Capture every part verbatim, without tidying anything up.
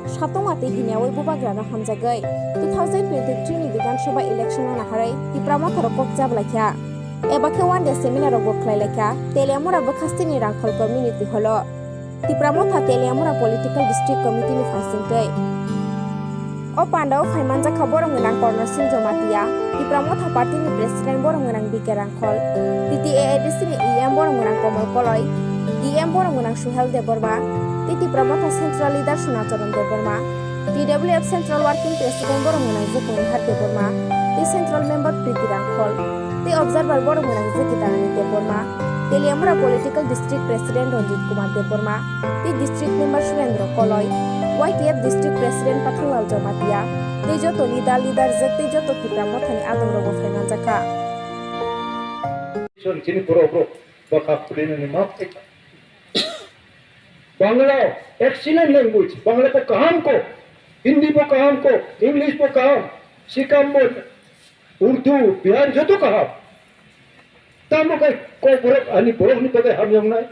Satung watwi hiniyawi bubagrano hamjagwi two thousand twenty-three ni Bidhan Sabha election no naharwi Tipra Motha rok kok chablaikha. Eba khe one day seminar rokbo khlailaikha. Teliamura bwkhasteni Rangkhol Community Hall o Tipra Motha Teliamura Political District Committee ni phaisingtwi. O pandao phaimanjakha borok gwnang Korno Singh Jamatia, Tipra Motha Party ni President borok gwnang B K Rangkhol, T T A A D C ni E M borok gwnang Komol Koloi, D M borok gwnang Suhel Debbarma, tei Tipra Motha Central Leader Sunacharan Debbarma, T W F Central Working President borok gwnang Jepung Nihar Debbarma, tei Central Member Priti Rangkhol, tei Observer borok gwnang Jekita Rani Debbarma, Teliamura Political District President Ranjit Kumar Debbarma, tei District Member Surendra Koloi, Y T F District President Pathanglal Jamatia, tei joto leader, leader jek tei joto Tipra Mothani adong rogo phaimanjakha. Chini borok rok bwkha khulini map khaikha. Bangla excellent language, Bangla bo kaham ko, Hindi bo kaham ko, English bo kaham, Sikkim bo, Urdu, Bihari joto kaham. Tamo kai Kokborok ani borokni bagwi hamyongnai.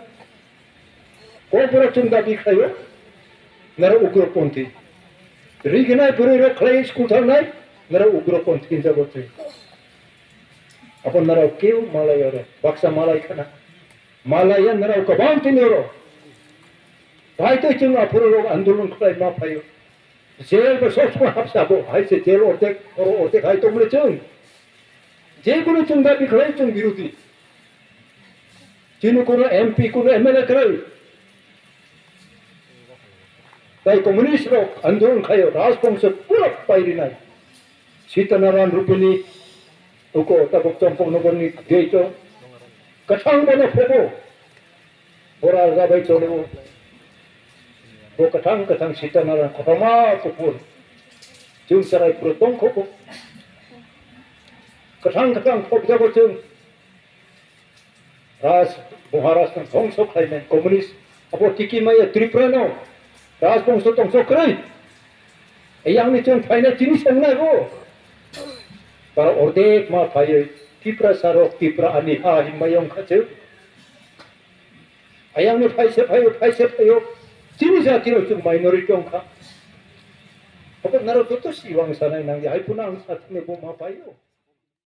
Kokborok chwng dabi khlaio, nara ugroponthi. Rignai bwrwi rok khlai school thangnai, nara ugroponthi hinjago twi. Abo nara keu malai oro, baksa malai khana. Malaya nara kwbang tini oro. Bai twi chwng aphuru rok andolon khlai ma phaio. Jail bo sob somoi hapsa bo, hai se jail ordek, oro ordek hai tongmani chwng. Je kunu chwng dabi khlai chwng birodhi. Chini kunu M P, kunu M L A kwrwi. Tai communist rok andolon khaio, Rajbongso pura pairinai. Sitanaran Rupini, uko tabuk Champaknagarni gate o. Kwthang bono phobo. Bora jabai cholo. Bo kwthang kwthang Sitanaran kothoma kuphur. Chwng chwrai pura tongkho bo. Kwthang kwthang khobjago chwng. Raj Maharaj no dhongso khlainai communist. Abo tiki maya Tripura no Rajbongso tongso kwrwi. Eyang ni chwng phainai chini songnai bo. Para ordek ma phaiwi Tiprasa rok Tipra ani ha hinmai wngkha chwng. Ayang ni phaise phaio, phaise phaio. Chini jati rok chwng minority wngkha. Abo naro joto si wangsa nai nangya. Hai phano ang sathini bo ma phaio.